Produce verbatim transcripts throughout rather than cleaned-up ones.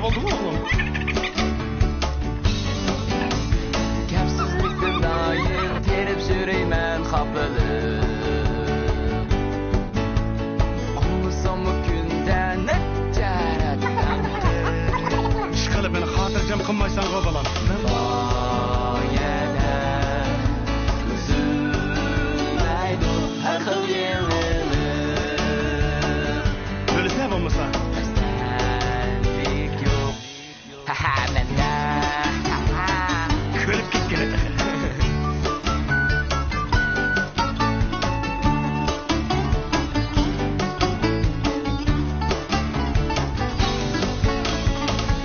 بولدىمۇ ئوغلۇم؟ گەپسىزلىكتىن دائىم تېرىپ يۈرىمەن خاپىلىق. ئاڭلىساممۇ كۈندە نەچچە رەت تەنقىد. ئىشقىلىپ مېنى خاتىرجەم قىلمايسەنغۇ، بالام. مەن بايەدە ئۈزۈلمەيدۇ ھەر خىل يېڭىلىق. ئۆلىسە بولمىسا. خەستەلىك يوق. ھەھە، مەندە. كۈلۈپ كەتكىلى.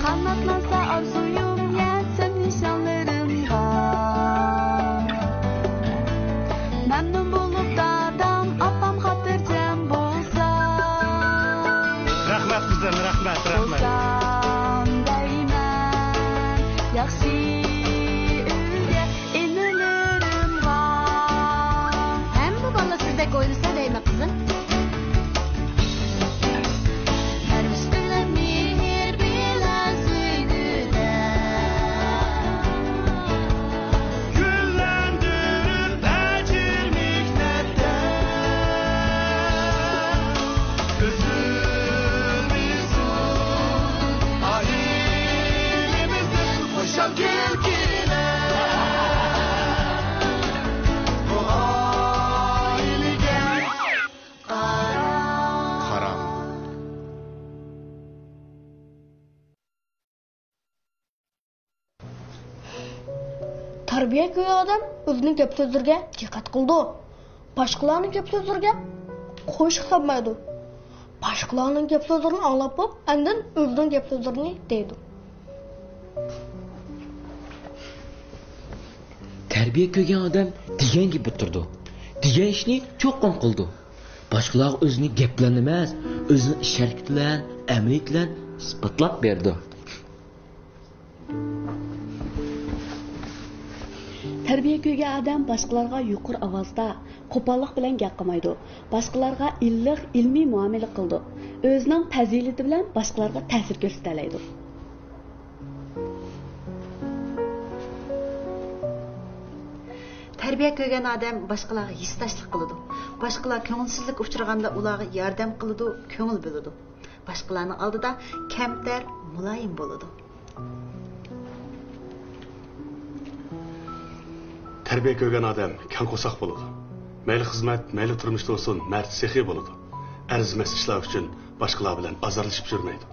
قاناتلانسا ئارزۇيۇم، يەتسۇن نىشانلىرىمغا. مەمنۇن بولۇپ دادام، ئاپام خاتىرجەم بولسا. رەھمەت قىزىم، رەھمەت، رەھمەت. بولسام دەيمەن، ياخشى ئۆيگە ئىنىلىرىمغا. ھەممە بالا سىزدەك ئويلىسا دەيمەن، قىزىم. پەرۋىش بىلەن مېھىر بىلەن سۆيگۈدە. گۈللەندۈرۈپ ئەجىر مېھنەتتە، ئۈزۈلمىسۇن ئائىلىمىزدىن خۇشال كۈلكىلەر. بۇ ئائىلىگە قارا. قارا. تەربىيە كۆرگەن ئادەم ئۆزىنىڭ گەپ-سۆزلىرىگە دىققەت قىلىدۇ. باشقىلارنىڭ گەپ-سۆزلىرىگە قوشۇق سالمايدۇ. باشقىلارنىڭ گەپ-سۆزلىرىنى ئاڭلاپ بولۇپ، ئاندىن ئۆزىنىڭ گەپ-سۆزلىرىنى دەيدۇ. تەربىيە كۆرگەن ئادەم دېگەن گېپى تۇرىدۇ. دېگەن ئىشنى چوقۇم قىلىدۇ. باشقىلارغا ئۆزىنى گەپ بىلەن ئەمەس، ئۆزىنى ئىش-ھەرىكىتى بىلەن، ئەمەلىيىتى بىلەن ئىسپاتلاپ بېرىدۇ. تەربىيە كۆرگەن ئادەم باشقىلارغا يۇقىرى ئاۋازدا، قوپاللىق بىلەن گەپ قىلمايدۇ. باشقىلارغا ئىللىق، ئىلمىي مۇئامىلە قىلىدۇ. ئۆزىنىڭ پەزىلىتى بىلەن باشقىلارغا تەسىر كۆرسىتەلەيدۇ. تەربىيە كۆرگەن ئادەم باشقىلارغا ھېسداشلىق قىلىدۇ. باشقىلار كۆڭۈلسىزلىككە ئۇچرىغاندا ئۇلارغا ياردەم قىلىدۇ، كۆڭۈل بۆلىدۇ. باشقىلارنىڭ ئالدىدا كەمتەر، مۇلايىم بولىدۇ. تەربىيە كۆرگەن ئادەم كەڭ قورساق بولىدۇ. مەيلى خىزمەت، مەيلى تۇرمۇشتا بولسۇن، مەرد، سېخىي بولىدۇ. ئەرزىمەس ئىشلار ئۈچۈن باشقىلار بىلەن ئازارلىشىپ يۈرمەيدۇ.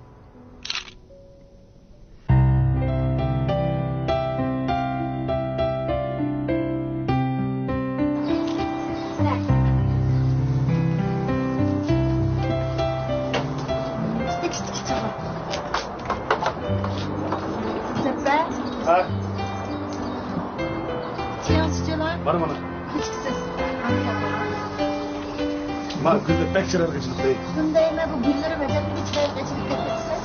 ھە؟ مانا، مانا. كېچىكىسىز. ما گۈللەر بەك چىرايلىق ئېچىلىپتۇ. شۇندايمۇ بۇ گۈللىرىم ئەجەب بىر چىرايلىق ئېچىلىپ كەتتى.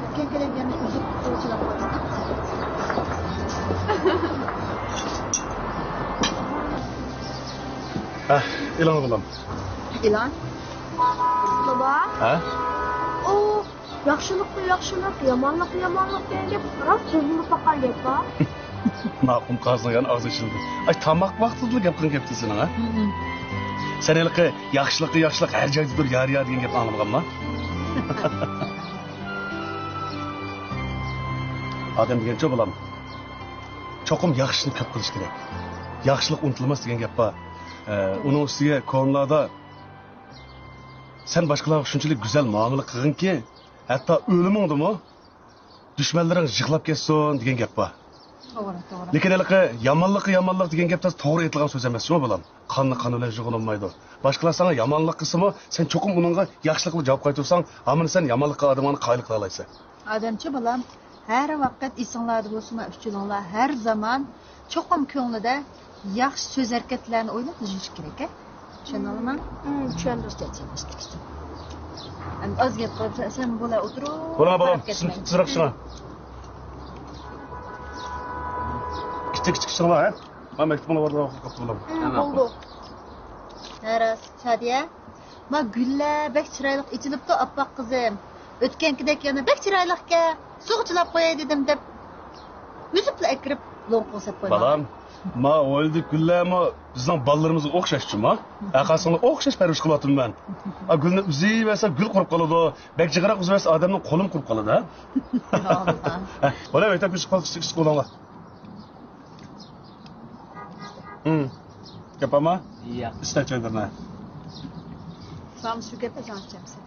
ئۆتكەن كېلەم يەنە ئۈزۈپ قوغچىلاپ قويسا. ھە، ئېلان بولام. ئېلان؟ بابا. ھە؟ ئۇ ياخشىلىققا ياخشىلىق، يامانلىققا يامانلىق دېگەن گەپ راست كۆزۈمگە پاققان گەپلا. ماقۇم قازنىڭ يەنە ئاغزى ئېچىلدى. ئاي، تاماق ۋاقتىدىلا گەپ قىلغان گەپتى سېنىڭ، ھە؟ ھىم. سەن ھېلىقى ياخشىلىققا ياخشىلىق، ھەر جايدا بىر يار يار دېگەن گەپنى ئاڭلىمىغانما؟ ئادەم دېگەنچۇ، بالام، چوقۇم ياخشىنى كۆپ قىلىش كېرەك. ياخشىلىق ئۇنتۇلماس دېگەن گەپ بار. ئە، ئۇنىڭ ئۈستىگە كونىلاردا سەن باشقىلارغا شۇنچىلىك گۈزەل مۇئامىلە قىلغىنكى، ھەتتا ئۆلۈمۈڭدىمۇ دۈشمەنلىرىڭ يىغلاپ كەتسۇن دېگەن گەپ بار. توغرا، توغرا. لېكىن ھېلىقى يامانلىققا يامانلىق دېگەن گەپ تاس توغرا ئېيتىلغان سۆز ئەمەس جۇمۇ، بالام. قاننى قان بىلەن يۇغىنىلمايدۇ. باشقىلار ساڭا يامانلىق قىلسىمۇ، سەن چوقۇم ئۇنىڭغا ياخشىلىق بىلەن جاۋاب قايتۇرساڭ، ھامان سەن يامانلىققا ئادەملەرنى قايىل قىلالايسەن. ئادەمچۇ بالام، ھەر ۋاقىت ئېسىڭلاردا بولسۇن، ئۈچىلىڭلار ھەر زامان چوقۇم كۆڭلىدە ياخشى سۆز ھەرىكەتلەرنى ئويلاپ يۈرۈش كېرەك، ھە؟ چۈشەندىڭلارمۇ؟ ھىم، چۈشەندىم. ئەمدى ئاز گەپ قىلىپ، سەن، سەن بولا ئولتۇر. بولا، بولا. قاراپ كەتمەي. سىز، سىزراق شۇڭا. كىچىك، كىچىك شۇڭا، ھە؟ مانا مەكتۇبۇڭلار بارلىقىنى ئوقۇپ قاپتۇ، بالام. ھىم، بولدى. ھە، راست. شادىيە. ما گۈللەر بەك چىرايلىق ئېچىلىپتۇ، ئاپئاق قىزىم. ئۆتكەنكىدەك يەنە بەك چىرايلىقكەن. سۇغا چىلاپ قوياي دېدىم دەپ، ئۈزۈپلا ئەكىرىپ لوڭقىغا سەپ قويماڭ. بالام، ما ھويلىدىكى گۈللەرمۇ بىزنىڭ بالىلىرىمىزغا ئوخشاش جۇما. ھەققاسىڭلار ئوخشاش پەرۋىش قىلىۋاتىمەن. ئا، گۈلنى ئۈزۈۋەرسە گۈل قۇرۇپ قالىدۇ. بەك جىقراق ئۈزۈۋەرسە ئادەمنىڭ قولىمۇ قۇرۇپ قالىدۇ، ھە؟ يا ئاللا. ھە، بولە، مەكتەپكە چىقىپ قالسا ئىشقا بولۇڭلار. ھىم. گەپ بارمۇ؟ ياق. ئىشتە چۆندۈرمە. ساڭا شۇ گەپنى ساڭا ئېيتامسەن.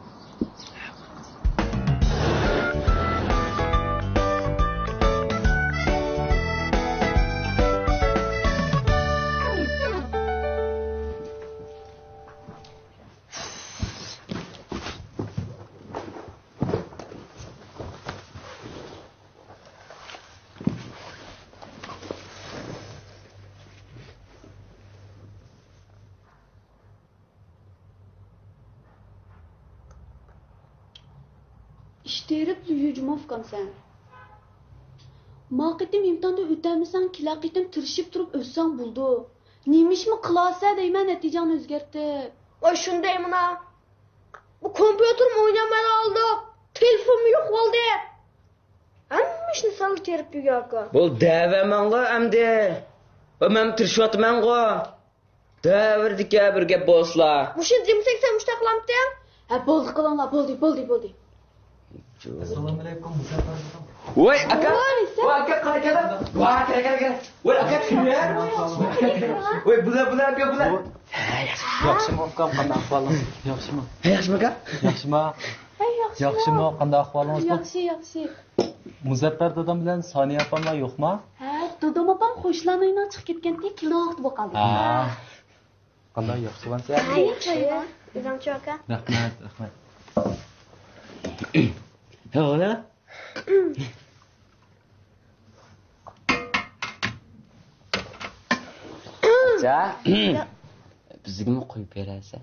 ئىش تېرىپ يۈجۈموفكامسەن. ما قېتىم ئىمتىھاندا ئۆتەلمىسەڭ، كېلە قېتىم تىرىشىپ تۇرۇپ ئۆتسەڭ بولىدۇ. نېمە ئىشمۇ قىلالىسەن دەيمەن نەتىجەڭنى ئۆزگەرتىپ. ۋاي شۇنى دەيمىنا. بۇ كومپيۇتېرمۇ ئوينىيالماي قالدى. تېلېفونمۇ يوق بولدى. ھەممە ئىشنى سەنلا تېرىپ يۈرگەن ئاكا. بولدى دەۋەرمەڭلار ئەمدى. مەن تىرىشىۋاتىمەنغۇ. دەۋردىكى بىر گەپ بولسىلا. مۇشۇنى دېمىسەك سەن مۇشۇنداق قىلامتىڭ؟ ھە، بولدى، قىلىڭلار، بولدى، بولدى، بولدى. ئەسسالامۇئەلەيكۇم، مۇزەپپەر. ۋاي ئاكا. ۋاي، سەن. ۋاي ئاكا، قاراڭ كەلدى. ۋاي، كەل، كەل، كەل. ۋاي ئاكا، كىم يا؟ ۋاي، بۇلار، بۇلار، ئاكا، بۇلار. ياخشىمۇ ئۇكام، قانداق ئەھۋالىڭىز؟ ياخشىمۇ؟ ھە، ياخشىمۇ ئاكا؟ ياخشىمۇ؟ ھە، ياخشىمۇ؟ ياخشىمۇ؟ قانداق ئەھۋالىڭىز؟ ياخشى، ياخشى. مۇزەپپەر دادام بىلەن سانىيە ئاپاملار يوقما؟ ھە، دادام ئاپام قوشنىلارنىڭ ئۆيىگە چىقىپ كەتكەنتى، كېلىۋاقتى بولۇپ قالدى. ھە. قانداق، ياخشىۋانسەن؟ ھە، ياخشى. ئۆزۈڭچۇ ئاكا؟ رەھمەت، رەھمەت. ھە، بولە. ئاچا، بىزگىمۇ قويۇپ بېرەسەن.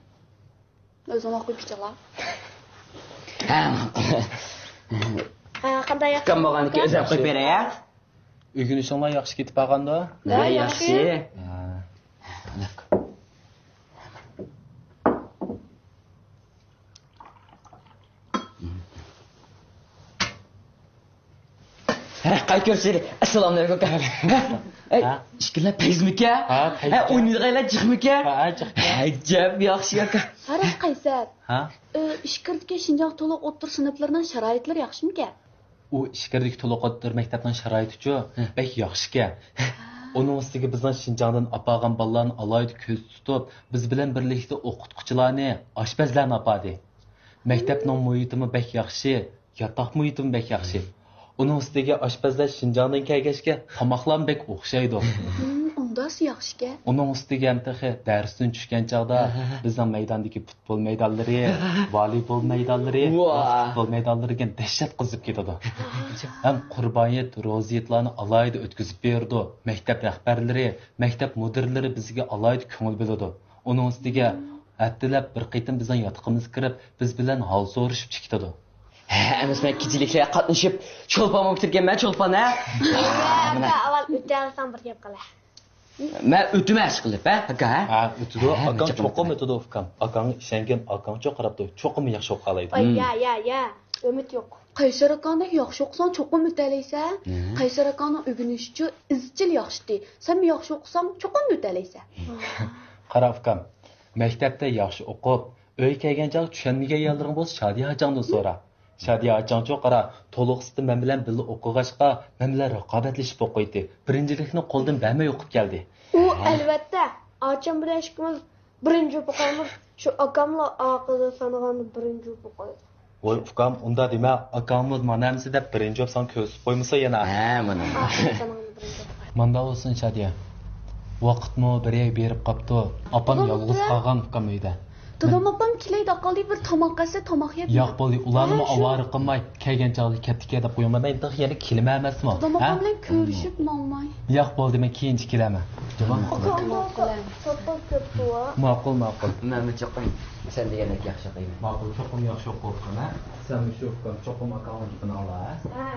ئۆزۈڭلار قويۇپ ئىچىڭلار. ھە، ماقۇل. ھە، قانداق ياخشى؟ ئۇكام بولغاندىكىن ئۆزۈم قويۇپ بېرەي، ھە؟ ئۆگىنىشىڭلار ياخشى كېتىپ بارغاندۇ؟ ھە، ھە، ياخشى. ياخشى. ھە. ھە، قايتا كۆرۈشەيلى. ئەسسالامۇئەلەيكۇم. ھە؟ ئەي، ھە؟ ئىككىلەپ پەيزمىكەن؟ ھە، پەيزمىكەن. ھە، ئوينىغايلا جىقمىكەن؟ ھە، جىقكەن. ئەجەب ياخشى ئاكا. قاراش قەيسەر. ھە؟ ئۆ، ئىچكىرىدىكى شىنجاڭ تولۇق ئوتتۇرا سىنىپلىرىنىڭ شارائىتلىرى ياخشىمىكەن؟ ئۇ ئىچكىرىدىكى تولۇق ئوتتۇرا مەكتەپنىڭ شارائىتىچۇ، ھە، بەك ياخشىكەن. ھە. ئۇنىڭ ئۈستىگە بىزنىڭ شىنجاڭدىن ئاپارغان بالىلارنى ئالاھىدە كۆزدە تۇتۇپ، بىز بىلەن بىرلىكتە ئوقۇتقۇچىلارنى، ئاشپەزلەرنى ئاپاردى. مەكتەپنىڭ مۇھىتىمۇ بەك ياخشى، ياتاق مۇھىتىمۇ بەك ياخشى. ئۇنىڭ ئۈستىگە ئاشپەزلەر شىنجاڭدىن كەلگەچكە تاماقلارمۇ بەك ئوخشايدۇ. ھىم، ئۇنداقسا ياخشىكەن. ئۇنىڭ ئۈستىگە ھەم تېخى دەرستىن چۈشكەن چاغدا بىزنىڭ مەيداندىكى پۇتبول مەيدانلىرى، ۋالىبول مەيدانلىرى، ۋاھ، پۇتبول مەيدانلىرى دېگەن دەھشەت قىزىپ كېتىدۇ. ھەم قۇربان ھېيت، روزا ھېيتلارنى ئالاھىدە ئۆتكۈزۈپ بېرىدۇ. مەكتەپ رەھبەرلىرى، مەكتەپ مۇدىرلىرى بىزگە ئالاھىدە كۆڭۈل بۆلىدۇ. ئۇنىڭ ئۈستىگە ھەپتىلەپ بىر قېتىم بىزنىڭ ياتىقىمىزغا كىرىپ، بىز بىلەن ھال سورىشىپ چىقىدۇ. ھە، ئەمەسە مەن كېچىلىكلەرگە قاتنىشىپ، چولپان بولۇپ كىرگەنمەن، چولپان، ھە؟ ئاكا، ئاۋۋال ئۆتەلىسەڭ بىر گەپ قىلە. مەن ئۆتىمەن ئىشقىلىپ، ھە، ئاكا، ھە؟ ھە، ئۆتىدۇ. ھە، ئاكاڭ چوقۇم ئۆتىدۇ، ئۇكام. ئاكاڭغا ئىشەنگىن، ئاكاڭ چوق قاراپتۇ، چوقۇم ياخشى ئوقۇيالايدۇ. ۋاي، يا، يا، يا، ئۈمىد يوق. قەيسەر ئاكاڭدەك ياخشى ئوقۇساڭ، چوقۇم ئۆتەلەيسەن. قەيسەر ئاكاڭنىڭ ئۆگىنىشىچۇ ئىزچىل ياخشىتى. سەنمۇ ياخشى ئوقۇساڭ، چوقۇم ئۆتەلەيسەن. قارا، ئۇكام، مەكتەپتە ياخشى ئوقۇپ، ئۆيگە كەلگەن چاغ چۈشەنمىگەن يەرلىرىڭ بولسا، شادىيە ھاجاڭدىن سورا. شادىيە ھاجاڭچۇ قارا، تولۇقسىتى مەن بىلەن بىللە ئوقۇغاچقا، مەن بىلەن رىقابەتلىشىپ ئوقۇيتتى. بىرىنچىلىكنى قولدىن بەرمەي ئوقۇپ كەلدى. ئۇ، ئەلۋەتتە، ئاچام بىلەن ئىككىمىز بىرىنچى بولۇپ ئوقۇيمىز. شۇ ئاكاملا ئارقىدا سانىغاندا بىرىنچى بولۇپ ئوقۇيدۇ. ۋاي ئۇكام، ئۇنداق دېمە، ئاكاڭمۇ مانا ئەمىسە دەپ بىرىنچى بولۇپ ساڭا كۆرسىتىپ قويمىسا يەنە. ھە، مانا. ئاكام سانىغاندا بىرىنچى بولۇپ ئوقۇيدۇ. مانداق بولسۇن شادىيە. ۋاقىتمۇ بىر يەرگە بېرىپ قاپتۇ. ئاپام يالغۇز قالغان ئۇكام ئۆيدە. دادام ئاپام كېلەي دەپ قالدى، بىر تاماق ئەتسە تاماق يەپ. ياق بولدى، ئۇلارنىمۇ ھە، شۇ ئاۋارە قىلماي، كەلگەن چاغدا كەپتىكەن دەپ قويۇڭ، مەن تېخى يەنە كېلىمەن ئەمەسمۇ؟ دادام ھە؟ ئاپام بىلەن كۆرۈشۈپ ماڭماي. ياق بولدى، مەن كېيىنچە كېلەرمەن. ئاكا، ئاكا، ئاكا، توپا كۆپتۇ ۋا. ماقۇل، ماقۇل. مەنمۇ چوقۇم سەن دېگەندەك ياخشى ئوقۇيمەن. ماقۇل، چوقۇم ياخشى ئوقۇپ ئوقۇغىن، ھە؟ سەن مۇشۇ ئوقۇغىن، چوقۇم ئاكاڭنىڭ گېپىنى ئاڭلا، ھە؟ ھە.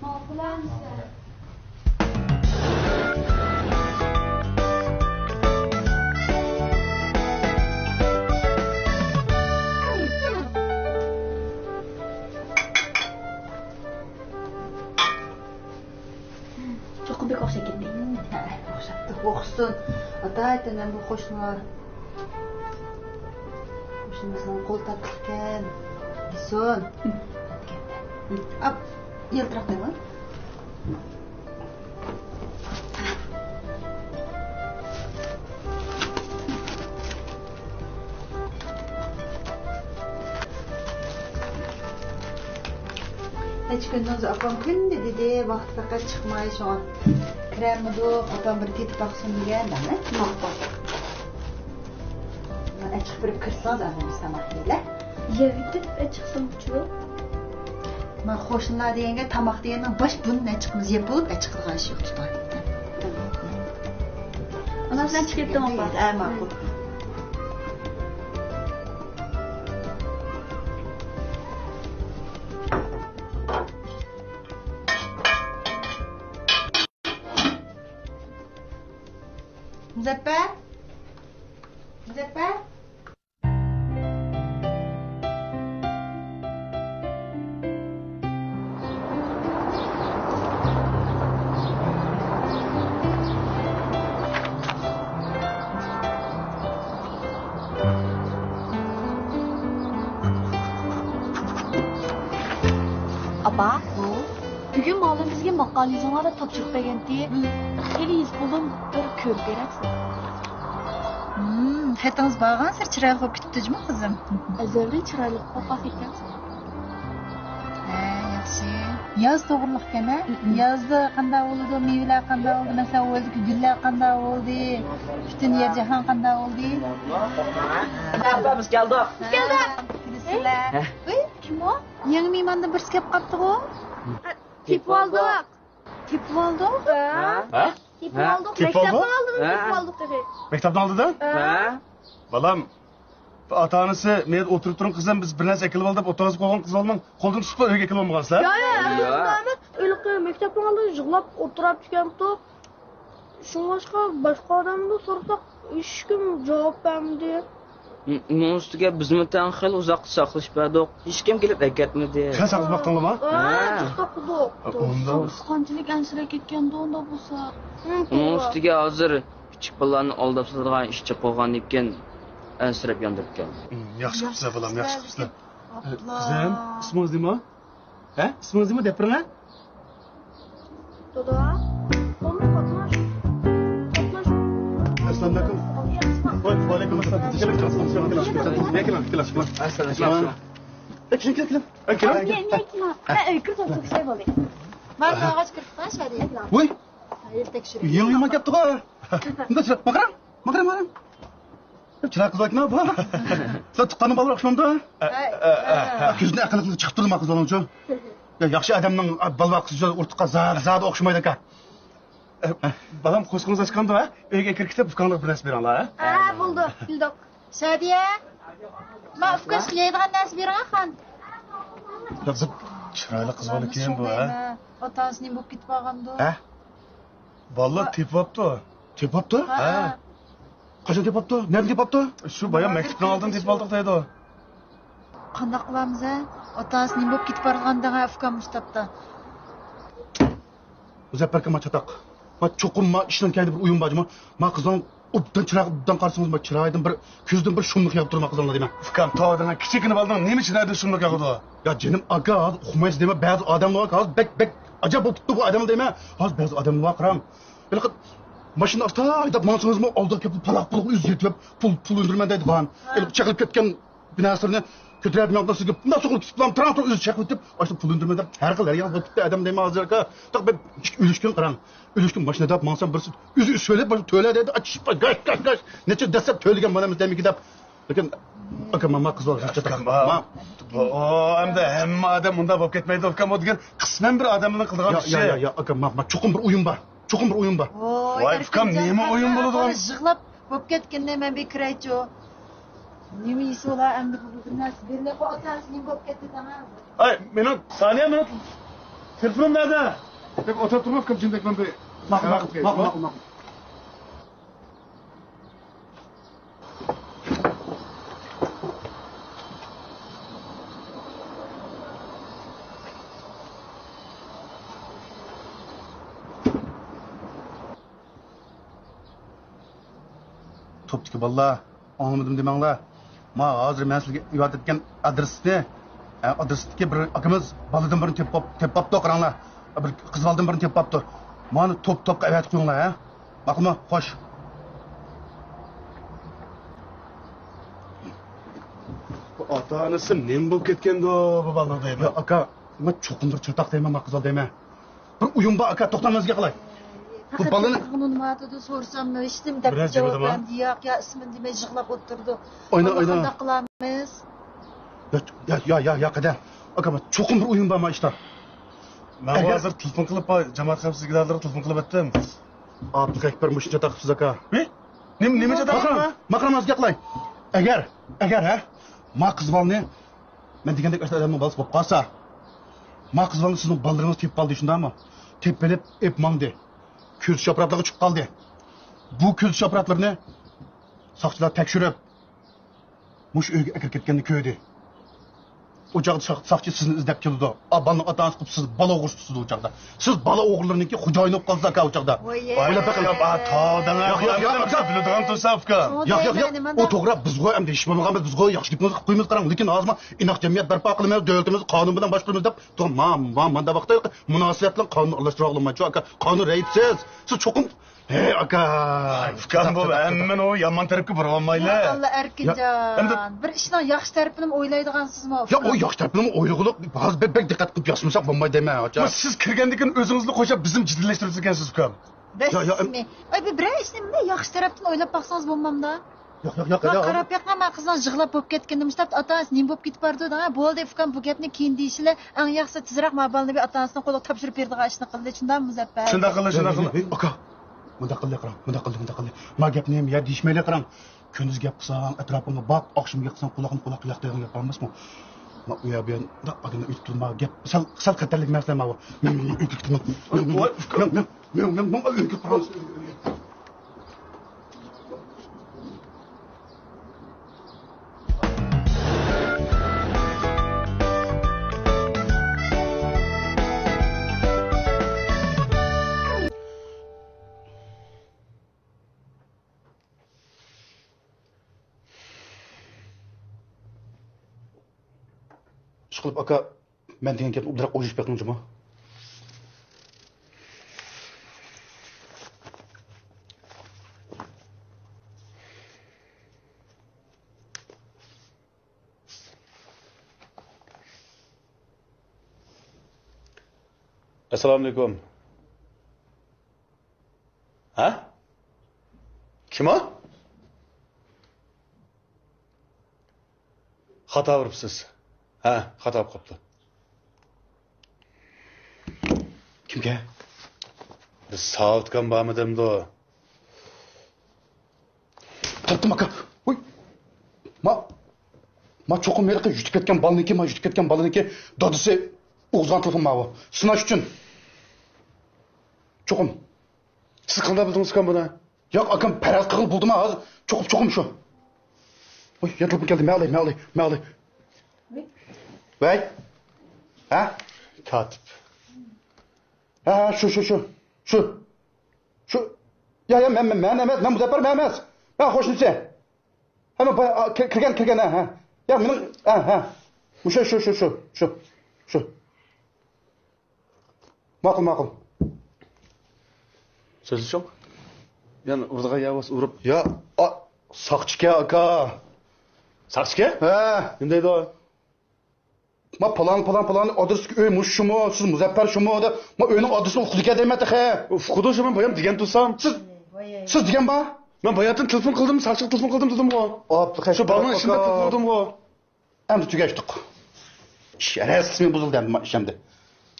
ماقۇل ئەمىسە. ئوقۇسۇن. ئاتايتىن بۇ قوشنىلار. قوشنىمىزنىڭ قول تاتلىقكەن. يېسۇن. ئاپ، يالتىراق دەيمەن. نەچچە كۈندىن ئاپام كۈندە دېدى، ۋاقىت پەقەت چىقماي، شۇڭا كىرەلمىدۇق. ئاپام بىر تېتىپ باقسۇن دېگەن، دەمە. ماقۇل. ئەچىقىپ بېرىپ كىرسىڭىز، ئاندىن بىز تاماق يەيلى. يەۋېتىپ ئەچىقسامچۇ؟ مانا قوشنىلار دېگەنگە تاماق دېگەننىڭ باش بۇرنىنى ئەچىقىمىز، يەپ بولۇپ ئەچىقىدىغان ئىش يوق، تۇتۇڭ. ئۇنىڭ بىلەن چىقىپ كېتىڭ، ئاپا. ھە، ماقۇل. مۇزەپپەر! مۇزەپپەر! ئاپا، بۈگۈن مۇئەللىم بىزگە ماقالە يېزىڭلار دەپ تاپشۇرۇق بەرگەنتى. خېلى يېزىپ بولدۇم، بىر كۆرۈپ بېرەمسىلەر؟ ھىم، خېتىڭىز بارغانسېرى چىرايلىق بولۇپ كېتىپتۇ جۇمۇ، قىزىم. ئەزەلدىن چىرايلىق بولۇپ قالغان ئىكەنسىز. ھە، ياخشى. ياز توغرىلىق ئىكەن، ھە؟ يازدا قانداق بولىدۇ، مېۋىلەر قانداق بولىدۇ، مەسىلەن، ئۇ يەردىكى گۈللەر قانداق بولدى، پۈتۈن يەر جاھان قانداق بولدى؟ ھە، ئاپا، بىز كەلدۇق. بىز كەلدۇق. كىرىسىلەر. ھە. ۋىي، كىم ئۇ؟ يېڭى مېھماندىن بىرسى كەپ قاپتىغۇ. تېپىۋالدۇق. تېپىۋالدۇق؟ ھە؟ ھە؟ تېپىۋالدۇق. تېپىۋالدۇق؟ مەكتەپنىڭ ئالدىدىن ھە؟ تېپىۋالدۇق تېخى. مەكتەپنىڭ ئالدىدا؟ ھە؟ بالام، ئاتا-ئانىسى، مەن ئولتۇرۇپ تۇرۇڭ قىزىم، بىز بىر نەرسە ئەكېلىۋالدۇق دەپ ئوتتۇرىغا قويغان قىز بالىنىڭ قولىدىن تۇتۇپلا ئۆيگە ئەكېلىۋالمىغانسىلەر؟ ياق، ياق، ياق. ئۆيلىقى مەكتەپنىڭ ئالدىدا يىغلاپ ئولتۇرۇپتىكەنتۇ. شۇڭلاشقا باشقا ئادەمدىن سورىساق، ھېچكىم جاۋاب بەرمىدى. ئۇنىڭ ئۈستىگە بىزمۇ تەڭ خېلى ئۇزاققىچە ساقلىشىپ بەردۇق. ھېچكىم كېلىپ ئەكەتمىدى. سەن ساقلىشىپ باقتىڭلىما؟ ھە، ھە. جىق ساقلىدۇق. ئۇنداق. قانچىلىك ئەنسىرەپ كەتكەندۇ ئۇنداق بولسا. ئۇنىڭ ئۈستىگە ھازىر كىچىك بالىلارنى ئالداپ ساتىدىغان ئىش چىقىپ قالغاندىن كېيىن ئەنسىرەپ ياندۇرۇپ كەلدى. ياخشى قىپسىلەر بالام، ياخشى قىپسىلەر. قىزىم، ئىسمىڭىز نېمە؟ ھە؟ ئىسمىڭىز نېمە دەپ بېرىڭ، ھە؟ دادا، قاتناش. قاتناش. ئەسسالامۇئەلەيكۇم. ۋەئەلەيكۇم ئەسسالام. كېلىڭ، كېلىڭ، كېلىڭ، كېلىڭ. ئەسسالامۇئەلەيكۇم. كېلىڭ، كېلىڭ. ئە، كېلىڭ، كېلىڭ. ئە، كېلىڭ. مەن ئۆيگە كىرىپ ئولتۇرساق بولدى. مانا تاغاچ كىرىپ قاش ھەدىيە. ۋۇي. يېڭى مېھمان كەپتىغۇ. مۇنداق چىراي، ماقىرىڭ، ماقىرىڭ، ماقىرىڭ. چىراي قىز ئەكەن بۇ. سەن تۇغقاننىڭ بالىلىرى ئوخشىمامدۇ؟ ھە، ھە، ھە. كۆزىنى ئەقىللىق چىقىپ تۇرىدۇ ما قىز بالىنىڭچۇ. يا، ياخشى ئادەمنىڭ بالىۋاققۇسى ئورتىققا زادى، زادى ئوخشىمايدىكەن. ئە، بالام، قورسىقىڭىز ئاچقاندۇ، ھە؟ ئۆيگە كىرىپ كېتىپ، ئۇكاڭلارغا بىر نەرسە بېرىڭلار، ھە؟ ھە، بولدى، بىلدۇق. شادىيە، ما ئۇكاش يەيدىغان نەرسە بېرىڭە، خان. يا، بىر چىرايلىق قىز بالىكەن بۇ، ھە؟ ئاتا-ئانىسى نېمە بولۇپ كېتىپ قالغاندۇ؟ ھە؟ بالىلار تېپىۋاپتۇ. تېپىۋاپتۇ؟ ھە. قاچان تېپىۋاپتۇ؟ نەدە تېپىۋاپتۇ؟ شۇ بايام مەكتەپنىڭ ئالدىدا تېپىۋالدۇق دەيدۇ. قانداق قىلامىز ھە؟ ئاتا-ئانىسى نېمە بولۇپ كېتىپ بارغان دەڭە ئۇكام مۇشۇ تاپتا. مۇزەپپەر ئاكا، ما چاتاق. ما چوقۇم ما ئىشنىڭ كەينىدە بىر ئويۇن بار جۇمۇ. ما قىزنىڭ ئوبدان چىرايىغا ئوبدان قارىسىڭىز، ما چىرايىدىن بىر، كۆزىدىن بىر شۇملۇق ياغىپ تۇرىدۇ ما قىزنىڭ دەيمەن. ئۇكام، توۋا دەڭە، كىچىككىنە بالىنىڭ نېمە چىرايىدىن شۇملۇق ياغىدۇ؟ يا جېنىم ئاكا، ھازىر ئۇقمايسىز دەيمەن، بەزى ئادەملەر بار، ھازىر بەك، بەك ئاجايىپ بولۇپ كېتىپتۇ بۇ ئادەملەر دەيمەن. ھازىر بەزى ئادەملەر بار قاراڭ. ھېلىقى ماشىنا ئاستا ھەيدەپ ماڭسىڭىزمۇ ئالدىغا كېلىپ پالاق پۇلغا ئۆزى يېتىۋەپ، پۇل، پۇل ئۇندۇرىمەن دەيدىغان. ھېلىقى چېقىلىپ كەتكەن بىناسىرنى كۆتۈرەلمەيمەن سىزگە بۇنداق سوقۇلۇپ كېتىپ، تىران تۇرۇپ ئۆزى چېقىۋېتىپ، ئاشۇ پۇل ئۈندۈرمەن دەپ ھەر خىل ھەرىگە بولۇپ كېتىپتۇ ئادەم دەيمەن ھازىر ئاكا. تاق بەك ئۆلۈشكىن قاراڭ. ئۆلۈشكىن ماشىنا ھەيدەپ ماڭسام بىرسى ئۆزى سۆلەپ باشلاپ تۆلە دەيدۇ، ئاچىشىپ گاش، گاش، گاش. نەچچە دەسسەپ تۆلىگەن مانا ئەمەس دەيمىكى دەپ. لېكىن ئاكا، ما، ما قىز بالا شۇنچە تاق. ئۇكام، ما. ئۇ ئەمدى ھەممە ئادەم مۇنداق بولۇپ كەتمەيدۇ ئۇكام، ئۇ دېگەن قىسمەن بىر ئادەمنىڭ قىلىدىغان ئىشى. يا، يا، يا، ئاكا، ما، ما چوقۇم بىر ئويۇن بار. چوقۇم بىر ئويۇن بار. ۋاي ئۇكام، نېمە ئويۇن بولىدىغان؟ يىغلاپ بولۇپ كەتكىنىنى مەن بىر كىرەيچۇ. نېمە يېسە ئۇلار ئەمدى بۇ بىر نەرسە بېرىلەپ ئاتا-ئانىسى نېمە بولۇپ كەتتى دەڭە. ئاي، مېنىڭ سانىيە، مېنىڭ تېلېفونۇم نەدە؟ دەپ ئولتۇرۇپ تۇرۇپ كىم جىندەك مەن بىر ماقۇل، ماقۇل، ماقۇل، ماقۇل. توپتىكى بالىلار، ئاڭلىمىدىم دېمەڭلار. ما ھازىر مەن سىزگە ئېۋەتىۋەتكەن ئادرېسنى، ئە، ئادرېستىكى بىر ئاكىمىز بالىدىن بىرنى تېپىپ، تېپىپ قاپتۇ، قاراڭلار. بىر قىز بالىدىن بىرنى تېپىپ قاپتۇ. مانا توپ، توپقا ئەۋەتىپ قويۇڭلار، ھە؟ ماقۇلمۇ؟ خوش. بۇ ئاتا-ئانىسى نېمە بولۇپ كەتكەندۇ بۇ بالىنىڭ دەيمەن؟ يا ئاكا، مەن چوقۇم بىر چاتاق دەيمەن، ما قىز بالا دەيمەن. بىر ئويۇن بار ئاكا، توختاڭ، مەن سىزگە قىلاي. بۇ پەقەت بالىنى تېلېفون ئۇنىمايۋاتىدۇ، سورىساممۇ ھېچنېمە دەپ بىرەر جاۋاب جىمىدىما؟ بەرمىدى. ياق، يا ئىسمىنى دېمەي يىغلاپ ئولتۇرىدۇ. ئاينا، ئاينا. قانداق قىلامىز؟ يا، يا، يا، يا، يا، قەدەم. ئاكا، مەن چوقۇم بىر ئويۇن بار ما ئىشتا. مەن ئەگەر ھازىر تېلېفون قىلىپ، جامائەت خەۋپسىزلىكى ئىدارىلىرىغا تېلېفون قىلىپ ئەتتىم. ئابدۇقەكبەر مۇشۇنچە تاقىپسىز ئاكا. ھى؟ نېمە، نېمە چاتاق؟ ماقرام، ماقرام، ھازىر گەپلەي. ئەگەر، ئەگەر، ھە؟ ما قىز بالىنى مەن دېگەندەك ئاشۇ ئادەمنىڭ بالىسى بولۇپ قالسا، ما قىز بالىنى سىزنىڭ بالىلىرىڭىز تېپىپ قالدى، شۇنداقمۇ؟ تېپىپ ئېلىپ، ئېلىپ ماڭدى. كۆزىتىش ئاپپاراتلىرىغا چىقىپ قالدى. بۇ كۆزىتىش ئاپپاراتلىرىنى ساقچىلار تەكشۈرۈپ، مۇشۇ ئۆيگە ئەكىرىپ كەتكەننى كۆردى. ئۇ چاغدا ساق-، ساقچى سىزنى ئىزدەپ كېلىدۇ. ئا، بالىنىڭ ئاتا-ئانىسى قىلىپ سىز بالا ئوغرىسى تۇتىدۇ ئۇ چاغدا. سىز بالا ئوغرىلىرىنىڭكى خوجايىنى بولۇپ قالىسىز ئاكا ئۇ چاغدا. ۋوي. ۋوي، ئاكا، تاۋدىڭ ياق، ياق، ياق، ئاكا. بىلىدىغان تۇرسا ئۇكا. شۇڭا ياق، ياق، دەيمەن، ياق. ئۇ توغرا، بىزغۇ ئەمدى ھېچ بولمىغان بىزغۇ ياخشى گېپىڭىزنى قىلىپ قويىمىز، قاراڭ. لېكىن ھازىر ما ئىناق جەمئىيەت بەرپا قىلىمىز، دۆلىتىمىز قانۇن بىلەن باشقۇرىمىز دەپ تۇرۇپ، ما، ما، ماندا ۋاقىتتا مۇناسىۋەتلىك قانۇن ئارىلاشتۇۇرۇۋالمايدۇ ئاكا. قانۇن رەئىسسىز. سىز چوقۇم ھەي، ئاكا. ئۇكام، بۇ ھەممىنى ئۇ يامان تەرەپكە بۇرۇۋالمايلى. يا ئاللا، ئەركىنجان. يا، ئەمدى بىر ئىشنىڭ ياخشى تەرىپىنىمۇ ئويلايدىغانسىزمۇ؟ يا، ئۇ ياخشى تەرىپىنىمۇ ئويلىغۇلۇق. ھازىر بەك، بەك دىققەت قىلىپ ياسىمىساق بولمايدۇ دەيمەن، ئاچا. بۇ سىز كىرگەندىن كېيىن ئۆزىڭىزنى قوشاپ بىزنى جىددىيلەشتۈرۈپسىكەنسىز، ئۇكام. يا، يا، ئەم- ئەي، بىر، بىرەر ئىشنى مۇنداق ياخشى تەرەپتىن ئويلاپ باقسىڭىز بولمامدا؟ ياق، ياق، ياق، ما ياق. قاراپ بېقىڭ، ما قىزنىڭ يىغلاپ بولۇپ كەتكىنىنى مۇشتاپ، ئاتا-ئانىسى نېمە بولۇپ كېتىپ بارىدۇ دەڭ. بولدى، ئۇكام، بۇ گەپنى كېيىن دېيىشىلى. ئەڭ ياخشىسى تېزرەك ما بالىنى بىر ئاتا-ئانىسىنىڭ قولىغا تاپشۇرۇپ بېرىدىغان ئىشنى قىلدى. شۇنداق قىلدى، شۇنداق قىلدى. ھەي، ھەي، ئاكا، مۇنداق قىلدى، قاراڭ، مۇنداق قىلدى، مۇنداق قىلدى. ما گەپنى يا دېيىشمەيلى، قاراڭ. كۈندۈز گەپ قىلساڭ ئەتراپىڭغا باق، ئاخشىمى گەپ قىلساڭ قۇلاقنى قۇلاققا ياق دەيدىغان گەپ بار ئەمەسمۇ؟ ما ئۇ يەر بۇ يەر مۇنداق ئادەملەر ئۆتۈپ تۇرما گەپ. سەل، سەل خەتەرلىك مەسىلە ماۋۇ. مەن، مەن ئۆيگە كېتىمەن. مەن، مەن، مەن، مەن، مەن، مەن ئۆيگە قاراڭ. ئىشقىلىپ ئاكا، مەن دېگەن گەپنى ئوبدانراق ئويلىشىپ بېقىڭ جۇمۇ. ئەسسالامۇئەلەيكۇم. ھە؟ كىم ئۇ؟ خاتا ئۇرۇپسىز. ھە، خاتا بولۇپ قاپتۇ. كىمكەن؟ ساۋۇتكام بارمىدىمدۇ؟ تاپتىم ئاكا. ۋوي. ما، ما چوقۇم ھېلىقى يۈتۈپ كەتكەن بالىنىڭكى، ما يۈتۈپ كەتكەن بالىنىڭكى دادىسى ئۇرغان تېلېفون ماۋۇ. سىناش ئۈچۈن. چوقۇم. سىز قانداق بىلدىڭىز ئۇكام بۇنى؟ ياق، ئاكام، پەرەز قىلغىلى بولدىما ھازىر؟ چوقۇم، چوقۇم شۇ. ۋوي، يا تېلېفون كەلدى، مەن ئالاي، مەن ئالاي، مەن ئالاي. ۋەي. ھە؟ كاتىپ. ھە، ھە، شۇ، شۇ، شۇ. شۇ. شۇ. يا، يا، مەن، مەن، مەن ئەمەس، مەن مۇزەپپەر، مەن ئەمەس. مەن قوشنىسى. ھە، مەن بايا، ئا، كىر-، كىرگەن، كىرگەن، ھە، ھە. يا، مېنىڭ، ھە، ھە. مۇشۇ، شۇ، شۇ، شۇ، شۇ، شۇ. ماقۇل، ماقۇل. سۆزلىشىڭ. يەنە ئۇرىدىغان يەر بولسا ئۇرۇپ. يا، ئا، ساقچىكەن، ئاكا. ساقچىكەن؟ ھە. نېمە دەيدۇ؟ ما پالان، پالان، پالان ئادرېستىكى ئۆي مۇشۇ شۇمۇ، سىز مۇزەپپەر شۇمۇ دەپ، ما ئۆينىڭ ئادرېسىنى ئۇقىدىكەن دەيمەن تېخى. ئۇقىدۇ شۇ، مەن بايام دېگەن تۇرسام. سىز، سىز دېگەن بار؟ مەن باياتىن تېلېفون قىلدىم، ساقچىغا تېلېفون قىلدىم دېدىمغۇ. ئاپتۇ، شۇ بالىنىڭ ئىشىنى دەپ تېلېفون قىلدىمغۇ. ئەمدى تۈگەشتۇق. ئىش رەسمىي بۇزۇلدى ئەمدى، ما ئىش ئەمدى.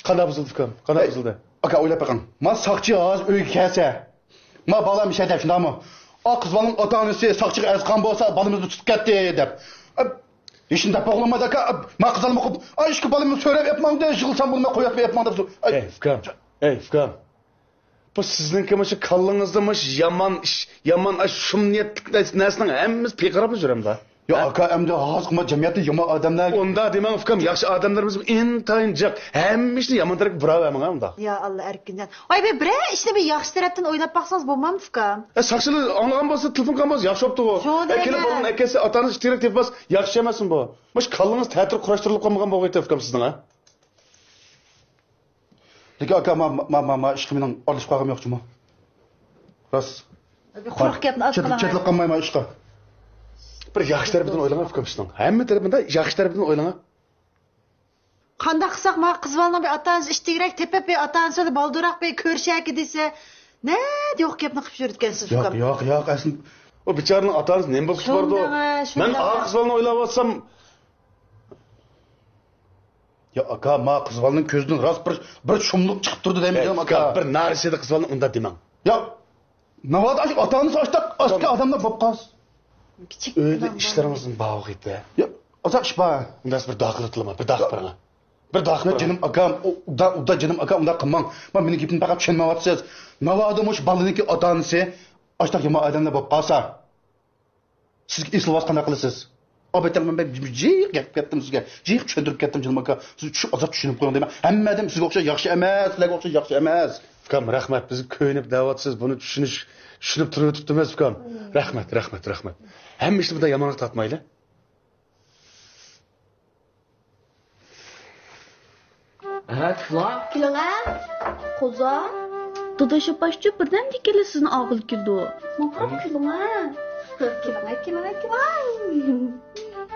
قانداق بۇزۇلدى، ئۇكام؟ قانداق بۇزۇلدى؟ ئاكا، ئويلاپ بېقىڭ. ما ساقچى ھازىر ئۆيگە كەلسە، ما بالام ئىچەردە، شۇنداقمۇ؟ ئا، قىز بالىنىڭ ئاتا-ئانىسى ساقچىغا ئەرز قىلغان بولسا، بالىمىزنى تۇتۇپ كەتتى دەپ. ئا، ھېچنېمە دەپ بولمايدۇ، ئاكا. ئا، ما قىز بالىمۇ قويۇپ، ئا، ئىشقىلىپ بالىمنى سۆرەپ ئېلىپ ماڭدى، يىغلىسام بولماي قويۇپ ئېلىپ ماڭدى. ئەي، ئۇكام، ئەي، ئۇكام. بۇ سىزنىڭكى مۇشۇ كاللىڭىزدا مۇشۇ يامان ئىش، يامان ئاش، شۇم نىيەتلىك نەرسىنىڭ ھەممىسى پىرقىراپلا يۈرەمدۇ؟ يا ئاكا، ئەمدى ھازىر ما جەمئىيەتتە يامان ئادەملەر. ئۇنداق دېمەڭ ئۇكام، ياخشى ئادەملىرىمىز ئىنتايىن جىق. ھەممە ئىشنى يامان تەرەپكە بۇراۋەرمەڭ ئۇنداق. يا ئاللا، ئەركىنجان. ۋاي، بىر، بىرەر ئىشنى بىر ياخشى تەرەپتىن ئويلاپ باقسىڭىز بولمامدۇ ئۇكام؟ ئە، ساقچىلار ئاڭلىغان بولسا، تېلېفون قىلغان بولسا ياخشى بوپتۇ. شۇ ئە، كېلىپ دەيمەن. بالىنى ئەكەتسە، ئاتا-ئانىسى تېرەك تېپىپ، ياخشى ئەمەسمۇ بۇ؟ مۇشۇ كاللىڭىز تەتۈر قۇراشتۇرۇلۇپ قالمىغان بولغىيتى ئۇكام سىزنىڭ، ھە؟ لېكىن ئاكا، ما، ما، ما، ما ئىشقا مېنىڭ ئارىلىشىپ قالغۇم يوق جۇمۇ. راست. بىر قۇرۇق گەپنى ئاز قىلىڭ. چېتىلىپ قالمايمەن ئىشقا. بىر ياخشى تەرىپىدىن ئويلىڭا ئۇكام سىزنىڭ. ھەممە تەرىپىدىن ياخشى تەرىپىدىن ئويلىڭا. قانداق قىلساق، ما قىز بالىنىڭ بىر ئاتا-ئانىسى ئىتتىكرەك تېپىپ، بىر ئاتا-ئانىسى بىلەن بالدۇرراق بىر كۆرۈشەكى دېسە، نەدە يوق گەپنى قىلىپ يۈرىدىكەنسىز، ياق، ئۇكام. ياق، ياق، ئەسلى. ئۇ بىچارىنىڭ ئاتا-ئانىسى نېمە بولۇپ بارىدۇ؟ شۇنداق، شۇنداق. مەن ئا قىز بالىنى ئويلاۋاتسام. يا ئاكا، ما قىز بالىنىڭ كۆزىدىن راست بىر، بىر شۇملۇق چىقىپ تۇرىدۇ دەيمەن ئاكا. بىر نارسىدە قىز بالىنى ئۇنداق دېمەڭ. يا، ناۋادا ئاشۇ ئاتا-ئانىسى ئاشتاق، ئاشتاق ئادەملەر بولۇپ قالسا. كىچىك ئۆيدە بالام بار. ئىشلىرىڭىزمۇ بار ئوخۇيتتى. يا، ئازاق ئىش بار. ئۇنداق بىر داخىل قىلما، بىر داخىل بېرىڭ. بىر داخىل بېرىڭ. جېنىم ئاكام، ئۇ، ئۇدا، ئۇدا جېنىم ئاكام، ئۇنداق قىلماڭ. ما مېنىڭ گېپىمنى پەقەت چۈشەنمەيۋاتىسىز. ناۋادا مۇشۇ بالىنىڭكى ئاتا-ئانىسى ئاشتاق يامان ئادەملەر بولۇپ قالسا. سىزگە ئېسىلىۋالسا قانداق قىلىسىز؟ ئالبەتتە، مەن بەك جىق گەپ قىلىپ كەتتىم سىزگە. جىق چۈشەندۈرۈپ كەتتىم، جېنىم ئاكا. سىز چۈش-، ئازراق چۈشىنىپ قويۇڭ دەيمەن. ھەممە ئادەم سىزگە ئوخشاش ياخشى ئەمەس، سىلەرگە ئوخشاش ياخشى ئەمەس. ئۇكام، رەھمەت. بىز كۆيۈنۈپ دەۋاتىسىز، بۇنى چۈشىنىش، چۈشىنىپ تۇرۇۋېتىپتىمىز، ئۇكام. رەھمەت، رەھمەت، رەھمەت. ھەممە ئىشنى بۇنداق يامانلىق تارتمايلى. ھە، كېلىڭە. كېلىڭە. قوزا. دادا شاباشچۇ بىردەمدىن كېلىپ سىزنى ئاغىلى كېلىدۇ. ماڭا كېلىڭە. كېلىڭە، كېلىڭە، كېلىڭە.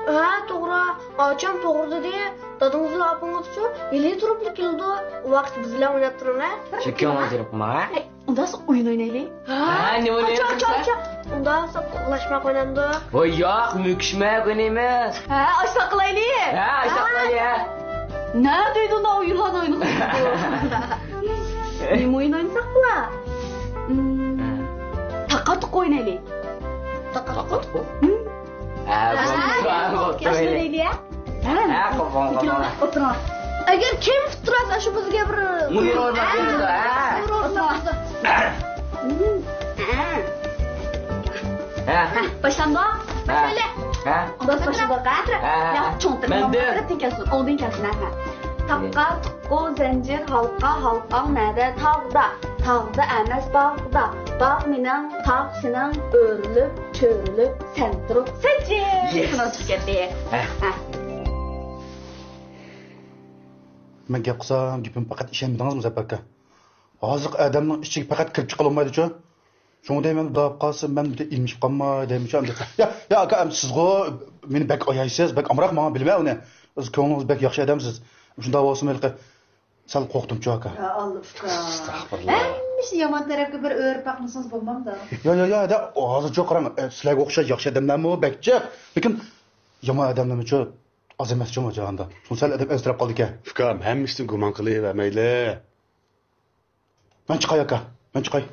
ھە، توغرا. ئاچام توغرا دېدى. دادىڭىزلا ئاپىڭىزچۇ ھېلى تۇرۇپلا كېلىدۇ. ئۇ ۋاقىت بىز بىلەن ئويناپ تۇرۇڭە. شېكىڭ ئاجرىپ ماڭا. ئۇنداق ئويۇن ئوينايلى. ھە، نېمە ئوينايمىز؟ ئاچا، ئاچا، ئاچا. ئۇنداق ئۇخلاشماق ئوينامدۇ؟ ۋاي ياق، مۆكۈشمەك ئوينايمىز. ھە، ئاشۇنداق قىلايلى. ھە، ئاشۇنداق قىلايلى، ھە. نە دەيدۇ، ئۇنداق ئويۇنلارنى ئوينىمايدۇ. نېمە ئويۇن ئوينىساق بولا؟ ھە. تاقا-تۇقا ئوينايلى. تاقا-تۇقا؟ ھە، ھە، بولدى، بولدى، بولدى. ياخشى ئوينايلى، ھە؟ ھە، قوپۇڭ، قوپۇڭ. ئولتۇرۇڭ. ئەگەر كەم تۇرسا، شۇ بىزگە بىر نۇر ئورناتىڭ، ھە. نۇر ئورناتىڭ. ھە. ھە، باشلاندى. ھە. باشلايلى. ھە. ئۇنداق باشلىدۇق، ھە؟ ھە. يا، چوڭ تىل. مەندىن. تەرەپتىن كەلسۇن، ئوڭدىن كەلسۇن، ھە. تاقا، تۇقا، زەنجىر، ھالقا، ھالقاڭ نەدە؟ تاغدا. تاغدا ئەمەس، باغدا. باغ مېنىڭ، تاغ سېنىڭ، ئۆرۈلۈپ، چۆرۈلۈپ، سەن تۇرۇپ، سەن چىق. يېس. خالاس چىقىپ كەتتى. ھە. ھە. مەن گەپ قىلسام، گېپىمگە پەقەت ئىشەنمىدىڭىزمۇ، زەپەر ئاكا؟ ھازىرقى ئادەمنىڭ ئىچىگە پەقەت كىرىپ چىقالمايدۇچۇ. شۇڭا دەيمەن، ئۇنداق قىلسا مەن بىر ئىلمىشىپ قالماي دەيمەن ئەمدى. يا، يا ئاكا، ئەمدى سىزغۇ مېنى بەك ئايايسىز، بەك ئامراق ماڭا، بىلىمەن ئۇنى. سىز كۆڭلىڭىز بەك ياخشى ئادەمسىز. شۇنداق بولسىمۇ ھېلىقى سەل قورقتۇمچۇ ئاكا. يا ئاللا ئۇكا. ئەستەغپۇرۇللا. ھەممە ئىشنى يامان تەرەپكە بىر ئۆرۈپ باقمىسىڭىز بولمامدۇ؟ يا، يا، يا، دە، ھازىرچۇ قاراڭ، ئە، سىلەرگە ئوخشاش ياخشى ئادەملەرمۇ بەك جىق. لېكىن يامان ئادەملەرمۇچۇ ئاز ئەمەسچۇ ما جاھاندا. شۇڭا سەل ئادەم ئەنسىرەپ قالدىكەن. ئۇكام، ھەممە ئىشتىن گۇمان قىلىۋەرمەيلى. مەن چىقاي، ئاكا. مەن چىقاي.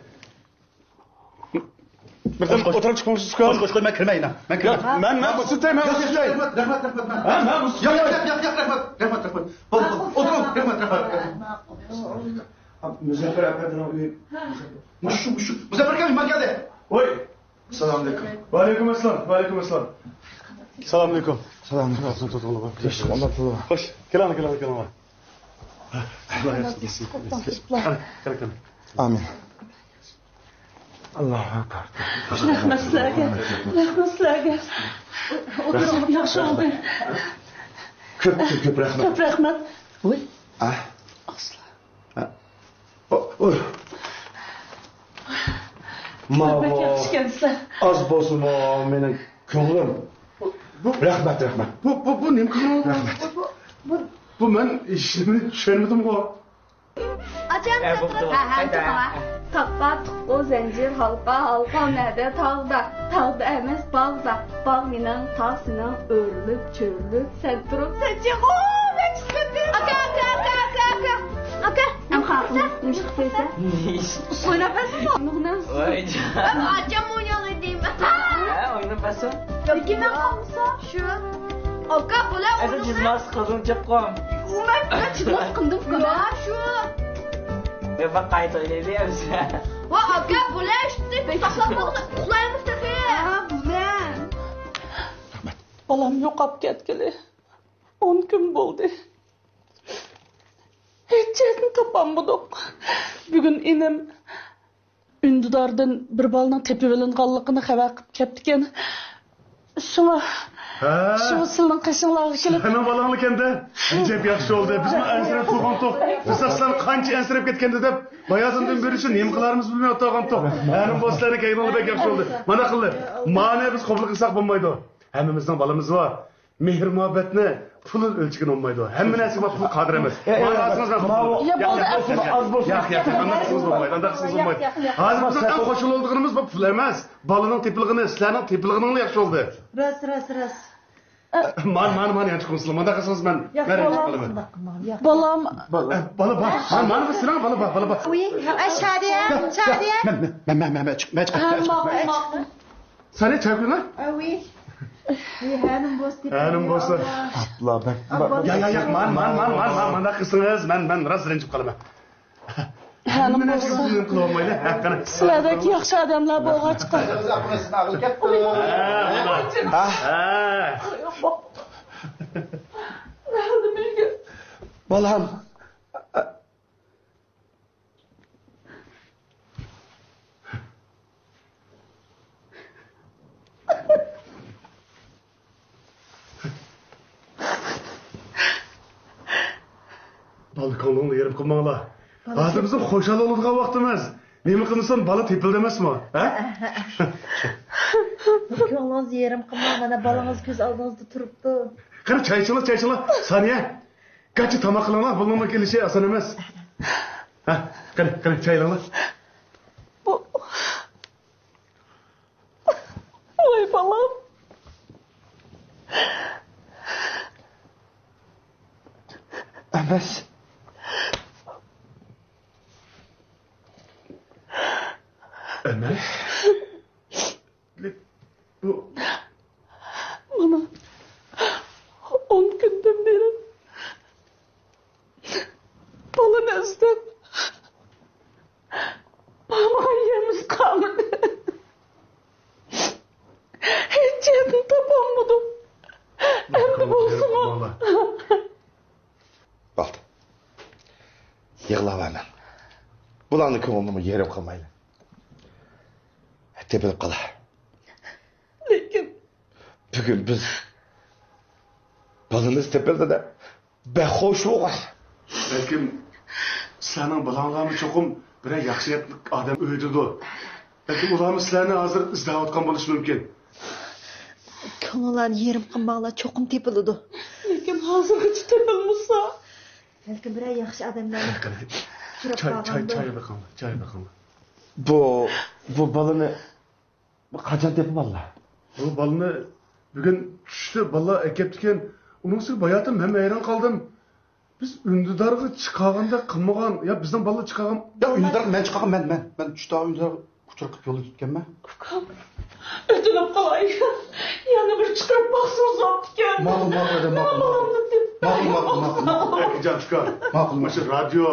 بىردەم ئولتۇرۇپ چىقمامسىز، ئۇكام؟ قوش، قوش، قوش، مەن كىرمەي يەنە. مەن كىرمەي. ياق، مەن، مەن بۇ سىزدە، مەن بۇ سىزدە. رەھمەت، رەھمەت، رەھمەت، رەھمەت. ھە، مەن بۇ سىزدە. ياق، ياق، ياق، ياق، رەھمەت، رەھمەت، رەھمەت. بولدى، بولدى. ئولتۇرۇڭ، رەھمەت، رەھمەت، رەھمەت. مۇزەففەر ئەپەندىنىڭ ئۆيى. مۇشۇ، مۇشۇ. مۇزەففەر ئاكا، مېھمان كەلدى. ۋاي. ئەسسالامۇ ئەلەيكۇم. ۋەئەلەيكۇم ئەسسالام. ۋەئەلەيكۇم ئەسسالام. سالام ئەلەيكۇم. سالام ئەلەيكۇم. خوش، كېلىڭ، كېلىڭ، كېلىڭ. قېنى، قېنى، قېنى. ئامىن. ئاللاھۇ ئەكبەر. رەھمەت سىلەرگە. رەھمەت سىلەرگە. ئولتۇرۇڭ، ياخشى بولدى. كۆپ، كۆپ، كۆپ رەھمەت. كۆپ رەھمەت. ۋاي. ئە. ئاسلا. ماۋۇ بەك ياخشى ئىكەنسىلەر. ئاز بولسىمۇ مېنىڭ كۆڭلۈم. بۇ، بۇ، رەھمەت، رەھمەت. بۇ، بۇ، بۇ نېمە قىلغان؟ رەھمەت. بۇ، بۇ، بۇ، بۇ، بۇ مەن ھېچنېمىنى چۈشەنمىدىمغۇ. ئاچام، ھە، بوپتۇ. ھە، ھە، ھە، توختاڭ، ھە. ھە. تاقا، تۇقا، زەنجىر، ھالقا، ھالقا نەدە؟ تاغدا. تاغدا ئەمەس، باغدا. باغ مېنىڭ، تاغ سېنىڭ، ئۆرۈلۈپ، چۆرۈلۈپ، سەن تۇرۇپ، سەن چىقىپ، ئوو، مەن چىقىپ كەتتىم. ئاكا، ئاكا، ئاكا، ئاكا، ئاكا. ئاكا، ئەم قاقىم، نېمە ئىش قىلىسەن؟ ئۇسسۇل ئويناپ بەرسىڭىزمۇ؟ ئۇنىڭ بىلەن ئۇسسۇل. ۋاي جان. مەن ئاچام ئوينايلى دەيمەن. ھە، ئويناپ بەرسۇن. لېكىن مەن قالمىسا؟ شۇ. ئاكا، بۇلار ئەسلى ئۇنىڭ جىزماسى قىلدىڭ جاپقۇم. ئۇ مەن، مەن جىزماس قىلدىمغۇ مەن. يا، شۇ. يا، بەك قايتا ئوينايلى ئەمسە. ۋا ئاكا، بۇلار ئىشتى تاشلاپ قويدۇق، ئۇخلايمىز تېخى. ھە، بۇلار. رەھمەت. بالام يوقاپ كەتكىلى ئون كۈن بولدى. ھېچ يەردىن تاپالمىدۇق. بۈگۈن ئىنىم ئۈندىداردىن بىر بالىنىڭ تېپىۋېلىنغانلىقىنى خەۋەر قىلىپ كەپتىكەن. شۇڭا، ھە. شۇڭا سىلىنىڭ قېشىڭلارغا كېلىپ. سېنىڭ بالاڭلىكەندە؟ ئەجەب ياخشى بولدى. بىزمۇ ئەنسىرەپ تۇرغانتۇق. بىز سىلەر قانچە ئەنسىرەپ كەتكەندە دەپ، باياتىندىن بېرى شۇ نېمە قىلارىمىزنى بىلمەي ئولتۇرغانتۇق. ھەنىم بولسا سىلەرنىڭ كەينىڭلار بەك ياخشى بولدى. مانا قىلدى. مانى بىز قوبۇل قىلساق بولمايدۇ. ھەممىمىزنىڭ بالىمىز بار. مېھىر-مۇھەببەتنى پۇل ئۆلچىگىلى بولمايدۇ. ھەممە نەرسىگە پۇل قادىر ئەمەس. ئە، ئە، مانا ئە، ئالسىڭىز مەن قوبۇل. يا، بولدى، ئەپسۇن، ئاز بولسۇن. ياق، ياق، ياق، ئانداق قىلسىڭىز بولمايدۇ، ئانداق قىلسىڭىز بولمايدۇ. ھازىر بىزنىڭ ئەڭ خۇشال بولىدىغىنىمىز بۇ پۇل ئەمەس. بالىنىڭ تېپىلغىنى، سىلەرنىڭ تېپىلغىنىڭلار ياخشى بولدى. راست، راست، راست. مانا، مانا، مانا، يانچۇقىڭىزنى، مۇنداق قىلسىڭىز مەن، ياق، مەن رەنجىپ قالىمەن. بالا. بالا. ئە، بالا بار. مانا، مانا، بۇ سىلەڭ بالا بار، بالا بار. ئۇي، ئە، شادىيە، شادىيە. مەن، مەن، مەن، مەن، مەن، مەن چىق-، مەن چىقىپ، ھە، مەن چىقىپ، ماقۇل، مەن چىقىپ. ماقۇل. سەن چاي قۇيۇڭ. ئە، ئۇي. ئۇي، ھەنىم بولسا. ھەنىم بولسا. ئابلا بەك. يا، يا، يا، مانا، مانا، مانا، مانا، مانا قىلسىڭىز، مەن، مەن راست رەنجىپ قالىمەن. ھەنىم بولسا. نېمە قىلىۋالمايلى؟ ھە، قېنى. سىلەردەك ياخشى ئادەملەر بولغاچقا. ھە، ھە. ھە. بالام. بالا كۆڭلۈڭنى يېرىم قىلماڭلار. بالا ھازىر بىزنىڭ خۇشال بولىدىغان ۋاقتىمىز. نېمە قىلمىسۇن، بالا تېپىلدى ئەمەسمۇ؟ ھە؟ كۆڭلىڭىزنى يېرىم قىلماڭ، مانا بالىڭىز كۆز ئالدىڭىزدا تۇرۇپتۇ. قېنى، چاي ئىچىڭلار، چاي ئىچىڭلار. سانىيە، گاچا تاماق قىلىڭلار، بۇلىنىڭمۇ كېلىشى ئاسان ئەمەس. ھە، قېنى، قېنى، چاي ئېلىڭلار. بۇ ۋاي بالام. ئەمەس. ئەمەس؟ بۇ مانا ئون كۈندىن بېرى بالىنى ئىزدەپ بارمىغان يېرىمىز قالمىدى. ھېچ يەردىن تاپالمىدۇق. ئەمدى بولسىمۇ. بولدى. يىغلاۋەرمەڭ. بۇلارنىڭ كۆڭلىنىمۇ يېرىم قىلمايلى. تېپىلىپ قالار. لېكىن بۈگۈن بىز بالىمىز تېپىلدى دەپ بەك خۇش بولغان. بەلكىم سىلەرنىڭ بالاڭلارمۇ چوقۇم بىرەر ياخشى نىيەتلىك ئادەم ئۆيدىدۇ. بەلكىم ئۇلارمۇ سىلەرنى ھازىر ئىزدەۋاتقان بولۇشى مۇمكىن. كۆڭلىڭلارنى يېرىم قىلماڭلار، چوقۇم تېپىلىدۇ. لېكىن ھازىرغىچە تېپىلمىسا. بەلكىم بىرەر ياخشى ئادەملەرنى ئۇچراپ چاي، چاي، قالغاندۇ. چاي بېقىڭلار، چاي بېقىڭلار. بۇ، بۇ بالىنى قاچان تېپىۋالدى؟ بۇ بالىنى بۈگۈن چۈشتە بالىلار ئەكەپتىكەن. ئۇنىڭ ئۈستىگە باياتىن مەنمۇ ھەيران قالدىم. بىز ئۈندىدارغا چىقارغاندەك قىلمىغان. يا بىزنىڭ بالىلار چىقارغان؟ يا ئۈندىدارغا مەن چىقارغان، مەن، مەن، مەن چۈشتە ئۈندىدارغا ئۇچراپ كېتىپ يولدا كەتكەنمەن. ئۇكام، ئۆتۈنۈپ قالاي. يەنە بىر چىقىرىپ باقسىڭىز بوپتىكەن. ماقۇل، ماقۇل، ماقۇل، ماقۇل. ماقۇل، ماقۇل، ماقۇل، ماقۇل. ئەكىجان ئۇكا، ماقۇل، ماقۇل. مۇشۇ رادىيو،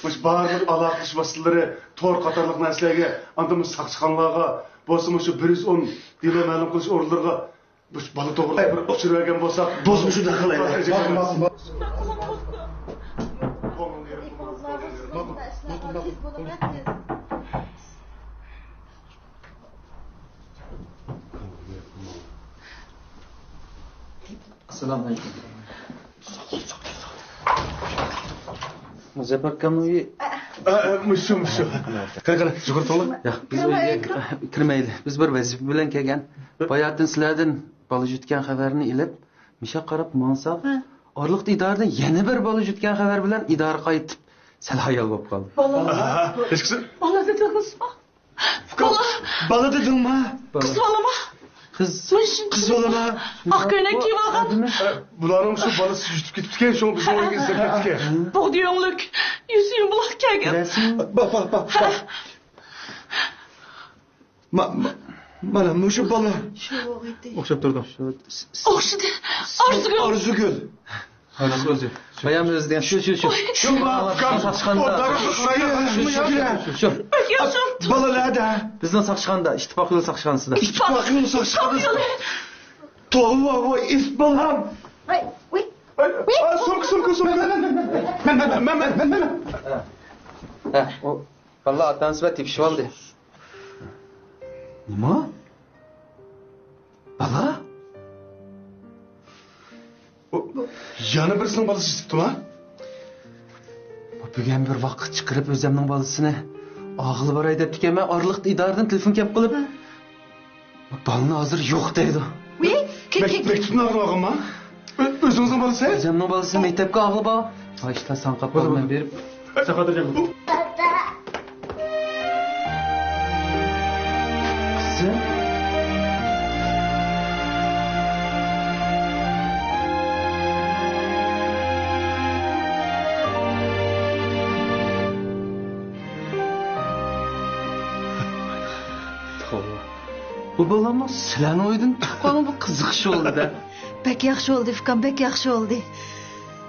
مۇشۇ بارلىق ئالاقىلىشىش ۋاسىتىلىرى، تور قاتارلىق نەرسىلەرگە، ئاندىن مۇشۇ ساقچىخانىلارغا، بولسا مۇشۇ بىر يۈز ئون دېلو مەلۇم قىلىش ئورۇنلىرىغا مۇشۇ بالا توغرىلىق بىر ئۇچۇر بەرگەن بولساق، بولسا مۇشۇنداق قىلايلى. ماقۇل، ماقۇل، ماقۇل. ئەسسالامۇ ئەلەيكۇم. مۇزەپپەر ئاكامنىڭ ئۆيى. ئە، ئە، مۇشۇ، مۇشۇ. قېنى، قېنى، يۈگۈرۈپ توڭلار. ياق، بىز ئۆيگە كىرمەيلى. بىز بىر ۋەزىپە بىلەن كەلگەن. باياتىن سىلەردىن بالا يۈتكەن خەۋەرنى ئېلىپ، مىشاق قاراپ ماڭساق، ھە. ئارىلىقتا ئىدارىدىن يەنە بىر بالا يۈتكەن خەۋەر بىلەن ئىدارە قايتىپ، سەل ھايال بولۇپ قالدى. بالا. ئاھا، ھېچقىسى. بالا دېدىڭىزمۇ؟ ئۇكام، بالا. بالا دېدىڭما؟ بالا. قىز بالىما؟ قىز. قىز بالىما؟ ئاق كۆينەك كىيىپ ئالغان. ئە، بۇلارنىڭ شۇ بالىسى يۈتۈپ كېتىپتىكەن، شۇڭا بىزنىڭ ئۆيگە ئىزدەپ كەپتىكەن. بۇغدا يۆڭلۈك، يۈزى يۇمىلاق كەلگەن. باق، باق، باق، باق. ما-، ما-، مانا مۇشۇ بالا. شۇ ئوخشاپ تۇرىدۇ. ئوخشىدى. ئارزۇگۈل. ئارزۇگۈل. بايام ئۆزى دېگەن شۇ، شۇ، شۇ. شۇ، ئۇكام، ساقچىخانىدا. شۇ، شۇ. بالا نەدە؟ بىزنىڭ ساقچىخانىدا، ئىتتىپاق يولى ساقچىخانىسىدا. ئىتتىپاق يولى ساقچىخانىسىدا. توۋا، ۋاي، ئىس بالام. ۋاي، ۋاي. ئاي، ئاي، سومكا، سومكا، سومكا. مەن، مەن، مەن. ھە. ھە، ئۇ بالىلار ئاتا-ئانىسى بىلەن تېپىشىۋالدى. نېمە؟ بالا؟ ئۇ، يەنە بىرسىنىڭ بالىسى چىقىپتىما؟ بۈگۈن بىر ۋاقىت چىقىرىپ ئۆزەمنىڭ بالىسىنى ئاغىلى باراي دەپتىكەنمەن، ئارىلىقتا ئىدارىدىن تېلېفون كەپ قىلىپ، بالىنى ھازىر يوق دەيدۇ. ۋىي، كىم، مەك-، كىم؟ مەكتۇپنى ئاغرىۋالغانما؟ ئۆ-، ئۆزىڭىزنىڭ بالىسى؟ ئۆزەمنىڭ بالىسى مەكتەپكە ئاغىلى بار. ھايشتا ساڭقاپ قالىمەن بېرىپ. ساخاتىرجان. قىزىم. توۋا. بۇ بالامنىڭ سىلەرنىڭ ئۆيدىن چىققىنى بۇ قىزىق ئىش بولدى-دە. بەك ياخشى بولدى، ئۇكام، بەك ياخشى بولدى.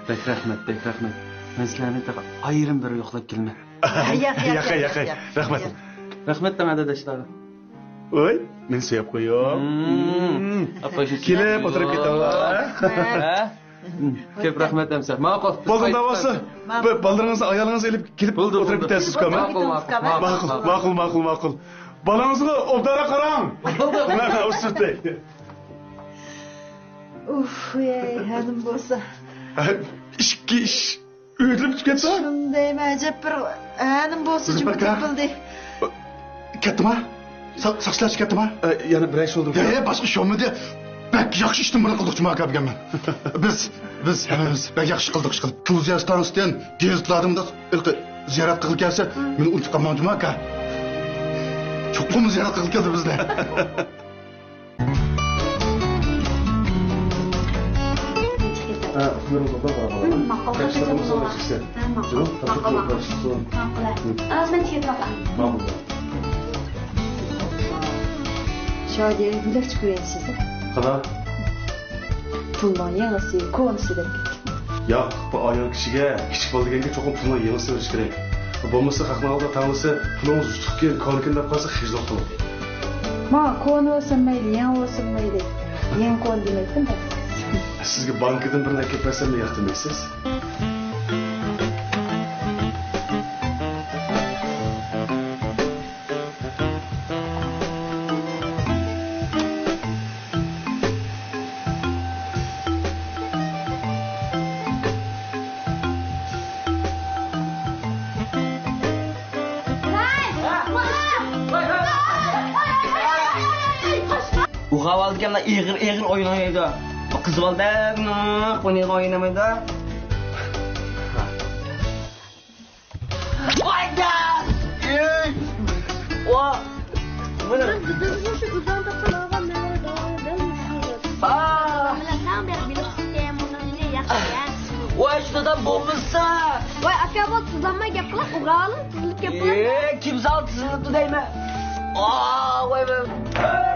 بەك رەھمەت، بەك رەھمەت. مەن سىلەرنى تېخى ئايرىم بىر يوقلاپ كېلىمەن. ياق، ياق، ياق، ياق، ياق، ياق. رەھمەت. رەھمەت دەڭ ئاداش. ۋاي، مېنى سۆيۈپ قويۇڭ. مم. ئاپا، شۇ كېلىپ ئولتۇرۇپ كېتىڭلار. ھە؟ كۆپ رەھمەت ئەمسە. ماقۇل. بولدى، داۋاسى. بىر بالىلىرىڭىزنى، ئايالىڭىزنى ئېلىپ كېلىپ بولدى، ئولتۇرۇپ كېتەرسىز، ئۇكام. ماقۇل، ماقۇل، ماقۇل، ماقۇل، ماقۇل. بالىڭىزغا ئوبدانراق قاراڭ. بولدى. مانا ئۇسۇلدەك. ئۇف، ۋەي، ھەدىم بولسا. ئىككى ئىش ئۆتۈلۈپ كەتتى. شۇندايمۇ ئەجەب بىر ھەدىم بولسا جۇمۇ تېپىلدى. كەتتىما؟ سا-، ساقچىلارچە كەتتىما؟ ئە، يەنە بىرەر ئىش بولدىمۇ؟ يا، يا، باشقا ئىش بولمىدى. بەك ياخشى ئىشتىن بۇرۇن قىلدۇق جۇما ئاكا بۈگۈن. بىز، بىز ھەممىمىز بەك ياخشى قىلدۇق ئىش قىلىپ. تېلېۋىزىيە ئىستانسىسىدىن، گېزىتلەردىن ھېلىقى زىيارەت قىلغىلى كەلسە، مېنى ئۇنتۇپ قالماڭ جۇما ئاكا. چوقۇم زىيارەت قىلغىلى كەلدى بىزنى. ھە، ئىختىيارىڭىز بولسا قاراپ ئالىمەن. ماقۇل، قاچىلىقىمىز بولسا ئىككىسى. ھە، ماقۇل. جۇمۇ، ماقۇل، ماقۇل. ماقۇل. ھە. ئاز مەن چىقىپ باقاي. ماقۇل. شادىيە، بۆلەكچە كۆرۈۋېرىسىز. قانداق؟ پۇلنىڭ يېڭىسى، كونىسى دەپ كەتتى. ياق، بۇ ئايال كىشىگە كىچىك بالا دېگەنگە چوقۇم پۇلنىڭ يېڭىسى بېرىش كېرەك. بولمىسا خەقنىڭ ئالدىدا تەڭلىسە، پۇلىڭىز يۇتۇقكەن، كونىكەن دەپ قالسا خىجىل قىلىدۇ. ما، كونا بولسۇن مەيلى، يېڭى بولسۇن مەيلى. يېڭى كونا دېمەيتتىم مەن. سىزگە بانكىدىن بىرنى ئەكەپ بەرسەممۇ ياق دېمەيسىز. ئۇخلاۋالىدىكەنلا، ئېغىر ئېغىر ئوينايدۇ. بۇ قىز بالا بەك ناق ئوينايدۇ، ئوينىمايدۇ. ۋاي، داس! ئېي! ۋا! مانا. بىزمۇ شۇ ئۇزان تاپقان ئالغان نەۋرە داۋايا دەل مۇشۇ. ئا! بىلەسەن، بەر بىلىپ كېتەي، مۇنۇنى ياخشى. ۋاي، شۇ دادام بولمىسا! ۋاي، ئاكا، بول، تىزلانماي گەپ قىلىڭ، ئۇغالىم، تىزىلىپ گەپ قىلىڭ. ئېي، كىم ساڭا تىزىلىپتۇ دەيمەن؟ ئا، ۋاي، ۋاي.